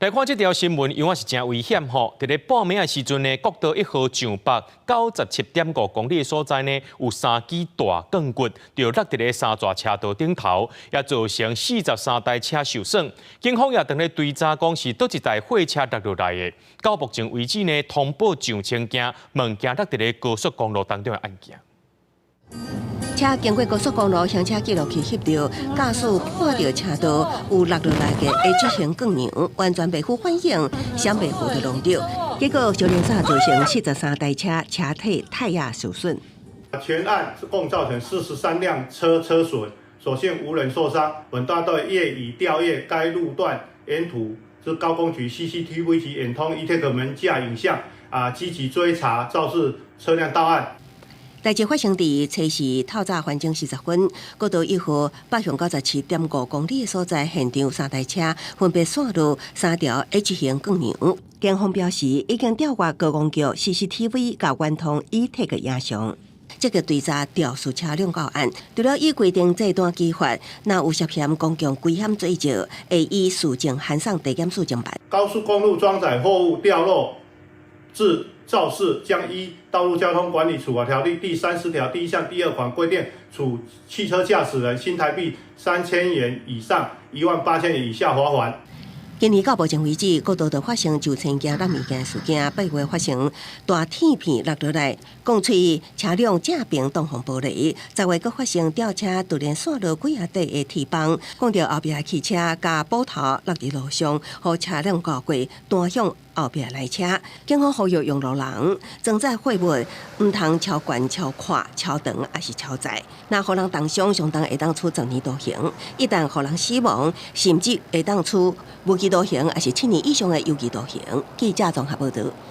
來看這條新聞，猶原是誠危險吼。佇咧半暝的時陣呢，國道1號上北97.5公里的所在呢，有三支大鋼骨就落佇咧三座車道頂頭，也造成43台車受損。警方也當咧追查，講是佗一台貨車落落來的。到目前為止呢，通報上千件物件落佇咧高速公路當中的案件。車經過高速公路，行車記錄器翕著，駕駛看著車道有落落來的 H 型鋼梁，完全袂赴反應，閃袂赴就挵著，結果小連煞造成43台車車體胎壓受損。全案共造成43輛車車損，所幸無人受傷。本大隊業已調閱該路段沿途之高公局 CCTV 及遠通 eTag 門架影像，積極追查肇事車輛到案。代誌發生佇初四透早環整40分，國道1號北向97.5公里的所在，現場三台車分別竄落三條 H 型鋼梁。警方表示，已經調閱高公局 CCTV 佮遠通 eTag 影像，積極追查肇事車輛到案。除了依規定這段機法，若有涉嫌公共危險罪者，會依事證函送地檢署偵辦。高速公路裝載貨物掉落致肇事，將依《道路交通管理處罰條例》第30條第1項第2款規定，處汽車駕駛人新台幣3000元以上18,000元以下罰鍰。今年到目前為止，國道就發生上千件落物件事件，8月發生大鐵片落落來，鋼錘車輛正爿擋風玻璃；10月閣發生吊車突然竄落幾仔塊的鐵棒，講著後壁汽車共斧頭落佇路上，予車輛過過彈向後壁來車。警方呼籲用路人裝載貨物，毋通超懸、超闊、超長，抑是超載。若予人重傷，相當會當處十年徒刑；一旦予人死亡，甚至會當處無期徒刑，抑是7年以上的有期徒刑。記者綜合報導。